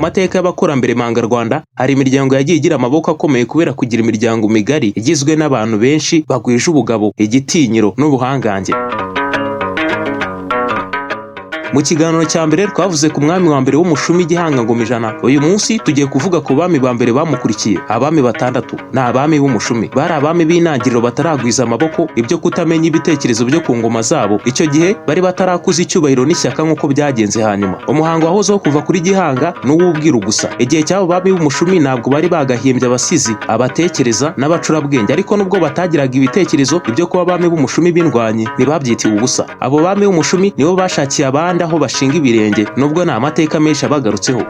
Mateka y'abakurambere mpangarwanda, hari imiryango yagiye igira amaboko akomeye kubera kugira imiryango migari igizwe n'abantu benshi bagwije ubugabo, igitinyiro n'ubuhangange. Mu kiganiro cya mbere twavuze ku mwami wa mbere w'Umushumi, Gihanga Ngoma Ijana. Uyu munsi tugiye kuvuga ku bami ba mbere bamukurikiye, abami batandatu. Ni abami b'Umushumi, bari abami b'intangiriro bataragwiza amaboko, ibyo kutamenya ibitekerezo byo ku ngoma zabo. Icyo gihe bari batarakuza icyubahiro n'ishyaka nk'uko byagenze hanyuma. Umuhango wahozeho kuva kuri Gihanga n'uw'ubwiru gusa. Igihe cy'abo bami b'Umushumi ntabwo bari bagahimbye abasizi, abatekereza n'abacurabwenge, ariko nubwo batagiraga ibitekerezo, ibyo kuba abami b'Umushumi b'indwanyi ntibabyitiwe ubusa. Abo bami b'Umushumi nibo bashakiye abandi aho bashinga ibirenge, nubwo nta mateka menshi abagarutseho.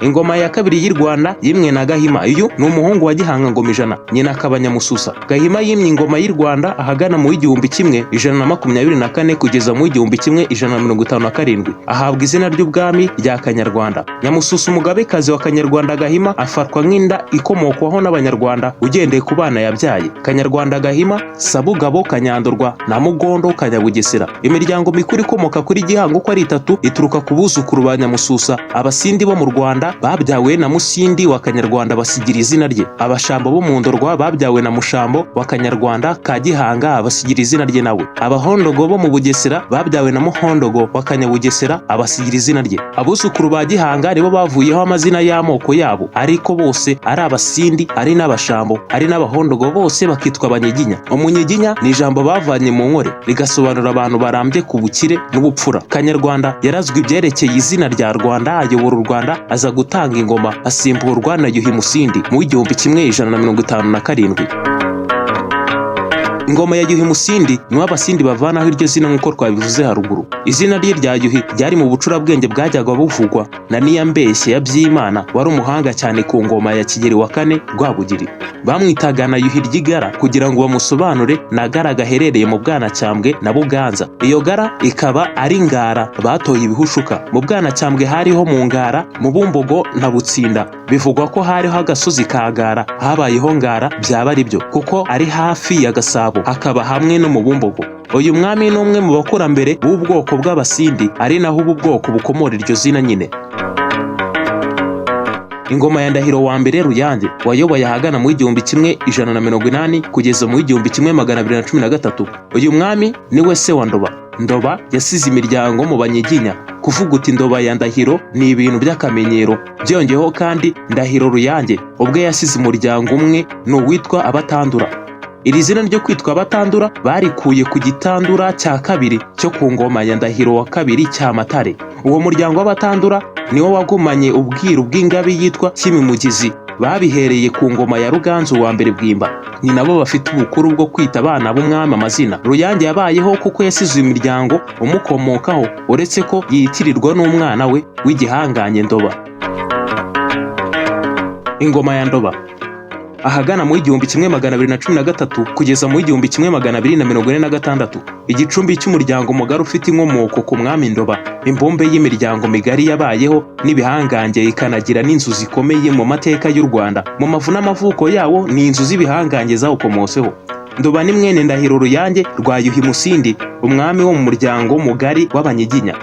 Ingoma ya kabiri y'u Rwanda yimwe na Gahima. Uyu ni umuhungu wa Gihanga Ngoma Ijana, nyina akaba Nyamususa. Gahima yimye ingoma y'u Rwanda ahagana mu 1124 kugeza mu 1157, ahabwa izina ry'ubwami rya Kanyarwanda. Nyamususa, umugabekazi wa Kanyarwanda Gahima, afatwa nk'inda ikomokwaho n'Abanyarwanda ugendeye ku bana yabyaye: Kanyarwanda Gahima, Sabugabo Kanyandorwa na Mugondo Kanyabugesera. Imiryango mikuru ikomoka kuri Gihanga uko ari itatu ituruka ku buzukuru ba Nyamususa. Abasindi bo mu Rwanda babyawe na Musindi wa Kanyarwanda, basigira izina rye. Abashambo bo mu Ndorwa babyawe na Mushambo wa Kanyarwanda ka Gihanga, basigira izina rye nawe. Abahondogo bo mu Bugesera babyawe na Muhondogo wa Kanyabugesera, abasigira izina rye. Abuzukuru ba Gihanga nibo bavuyeho amazina y'amoko yabo, ariko bose ari Abasindi, ari n'Abashambo, ari n'Abahondogo, bose bakitwa Abanyiginya. Umunyiginya ni ijambo bavanye mu Nkore, rigasobanura abantu barambye ku bukire n'ubupfura. Kanyarwanda yarazwe ibyerekeye izina rya Rwanda, ayobora u Rwanda, aza gutanga ingoma asimburwa na Yuhi Musindi mu 1157. Ingoma ya Yuhi Musindi niho Abasindi bavanaho iryo zina nk'uko twabivuze haruguru. Izina rye rya Yuhi ryari mu bucurabwenge bwajyaga buvugwa na Niyambeshye ya Byimana, wari umuhanga cyane ku ngoma ya Kigeli wa kane Rwabugiri. Bamwitaga na Yuhi ry'Igara kugira ngo bamusobanure na Gara gaherereye mu Bwanacyambwe na Buganza. Iyo Gara ikaba ari Ngara batoye ibihushuka. Mu Bwanacyambwe hariho mu Ngara, mu Bumbogo na Butsinda. Bivugwa ko hariho agasozi ka Gara, habayeho Ngara byaba ari byo, kuko ari hafi ya Gasabo, hakaba hamwe no mu Bumbogo. Uyu mwami ni umwe mu bakurambere b'ubwoko bw'Abasindi, ari naho ubu bwoko bukomora iryo zina nyine. Ingoma ya Ndahiro wa mbere Ruyange, wayoboye ahagana mu 1180 kugeza mu 1213. Uyu mwami ni we se wa Ndoba. Ndoba yasize imiryango mu Banyiginya. Kuvuga uti "Ndoba ya Ndahiro" ni ibintu by'akamenyero. Byongeyeho kandi, Ndahiro Ruyange ubwe yasize umuryango umwe, ni uwitwa Abatandura. Iri zina ryo kwitwa Abatandura barikuye ku gitandura cya kabiri cyo ku ngoma ya Ndahiro wa kabiri Cyamatare. Uwo muryango w'Abatandura niwo wagumanye ubwiru bw'ingabe yitwa Cyimimugizi, babihereye ku ngoma ya Ruganzu wa mbere Bwimba. Ni nabo bafite ubukuru bwo kwita abana b'umwami amazina. Ruyange yabayeho kuko yasize uyu miryango umukomokaho, uretse ko yitirirwa n'umwana we w'igihangange Ndoba. Ingoma ya Ndoba, ahagana mu 1213 kugeza mu 1246, igicumbi cy'umuryango mugari ufite inkomoko ku mwami Ndoba, imbumbe y'imiryango migari yabayeho n'ibihangange, ikanagira n'inzu zikomeye mu mateka y'u Rwanda. Mu mavu n'amavuko yawo ni inzu z'ibihangange zawukomotseho. Ndoba ni mwene Ndahiro Ruyange rwa Yuhi Musindi, umwami wo mu muryango mugari w'Abanyiginya.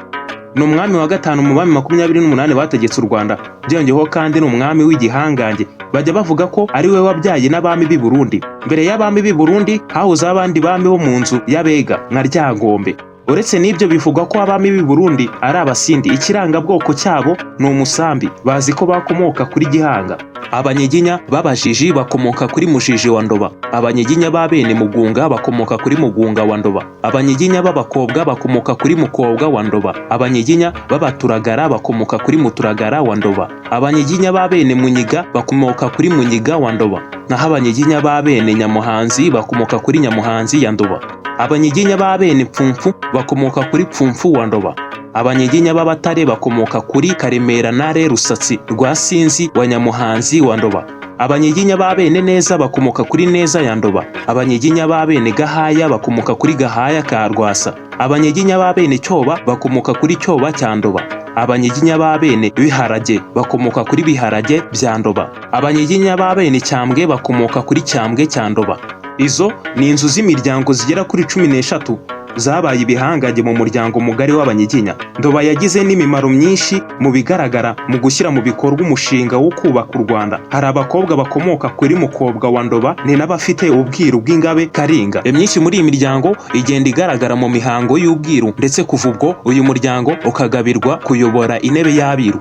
Ni umwami wa gatanu mu bami 28 bategetse u Rwanda. Byongeyeho kandi ni umwami w'igihangange, bajya bavuga ko ari we wabyaye n'abami b'i Burundi. Mbere y'abami b'i Burundi hahozeho abandi bami bo mu nzu y'Abega nka Ryangombe. Uretse n'ibyo, bivugwa ko abami b'i Burundi ari Abasindi, ikirangabwoko cyabo ni umusambi, bazi ko bakomoka kuri Gihanga. Abanyiginya b'Abajiji bakomoka kuri Mujiji wa Ndoba. Abanyiginya ba bene Mugunga bakomoka kuri Mugunga wa Ndoba. Abanyiginya b'Abakobwa bakomoka kuri Mukobwa wa Ndoba. Abanyiginya b'Abaturagara bakomoka kuri Muturagara wa Ndoba. Abanyiginya ba bene Munyiga bakomoka kuri Munyiga wa Ndoba, naho Abanyiginya ba bene Nyamuhanzi bakomoka kuri Nyamuhanzi ya Ndoba. Abanyiginya ba bene Pfumfu bakomoka kuri Pfumfu wa Ndoba. Abanyiginya b'Abatare bakomoka kuri Karemera Ntare Rusatsi rwa Sinzi wa Nyamuhanzi wa Ndoba. Abanyiginya ba bene Neza bakomoka kuri Neza ya Ndoba. Abanyiginya ba bene Gahaya bakomoka kuri Gahaya ka Rwasa. Abanyiginya ba bene Cyoba bakomoka kuri Cyoba cya Ndoba. Abanyiginya ba bene Biharage bakomoka kuri Biharage bya Ndoba. Abanyiginya ba bene Cyambwe bakomoka kuri Cyambwe cya Ndoba. Izo ni inzu z'imiryango zigera kuri 13. zabaye ibihangange mu muryango mugari w'Abanyiginya. Ndoba yagize n'imimaro myinshi mu bigaragara mu gushyira mu bikorwa umushinga wo kubaka u Rwanda. Hari abakobwa bakomoka kuri Mukobwa wa Ndoba, ni n'abafite ubwiru bw'ingabe Karinga. Imyinshi muri iyi miryango igenda igaragara mu mihango y'ubwiru, ndetse kuva ubwo uyu muryango ukagabirwa kuyobora intebe y'abiru.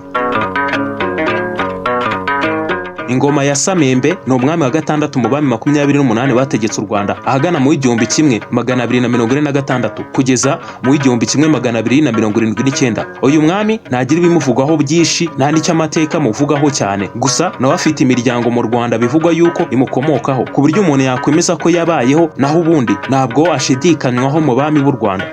Ingoma ya Samembe ni umwami wa gatandatu mu bami 28 bategetse u Rwanda, ahagana mu 1246 kugeza mu 1279. Uyu mwami ntagira ibimuvugwaho byinshi, nta n'icyo amateka amuvugaho cyane. Gusa nawe afite imiryango mu Rwanda bivugwa yuko imukomokaho, ku buryo umuntu yakwemeza ko yabayeho, naho ubundi ntabwo ashidikanywaho mu bami b'u Rwanda.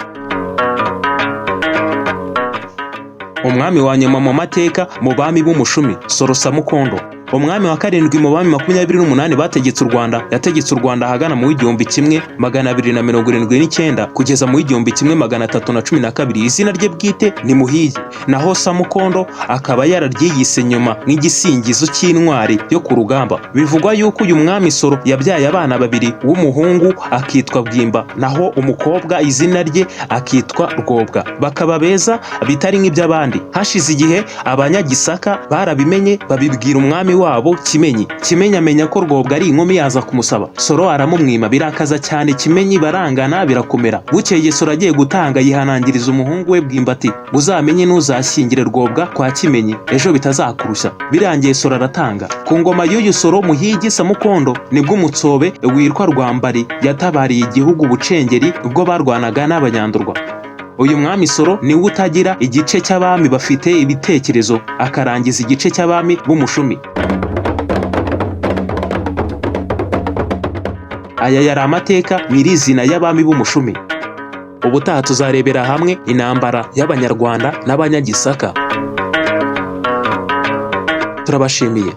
Umwami wa nyuma mu mateka mu bami b'Umushumi, Soro Samukondo, umwami wa karindwi mu bami 28 bategetse u Rwanda, yategetse u Rwanda ahagana mu 1279 kugeza mu 1312. Izina rye bwite ni Muhigi, naho Samukondo akaba yararyiyise nyuma nk'igisingizo cy'intwari yo ku rugamba. Bivugwa yuko uyu mwami Soro yabyaye abana babiri, uw'umuhungu akitwa Bwimba, naho umukobwa izina rye akitwa Rwobwa, bakaba beza bitari nk'iby'abandi. Hashize igihe Abanyagisaka barabimenye, babibwira umwami wabo Kimenyi. Kimenyi amenya ko Rwobwa ari inkumi, yaza kumusaba. Soro aramumwima, birakaza cyane Kimenyi, barangana birakomera. Bukeye Soro agiye gutanga, yihanangiriza umuhungu we Bwimba ati: "Uzamenye ntuzashyingire Rwobwa kwa Kimenyi, ejo bitazakurushya." Birangiye Soro aratanga. Ku ngoma y'uyu Soro Muhigi Samukondo nibwo umutsobe witwa Rwambari yatabariye igihugu Bucengeri ubwo barwanaga n'Abanyandurwa. Uyu mwami Soro niwe utagira igice cy'abami bafite ibitekerezo, akarangiza igice cy'abami b'Umushumi. Aya yari amateka nyirizina y'abami b'Umushumi. Ubutaha tuzarebera hamwe intambara y'Abanyarwanda n'Abanyagisaka. Turabashimiye.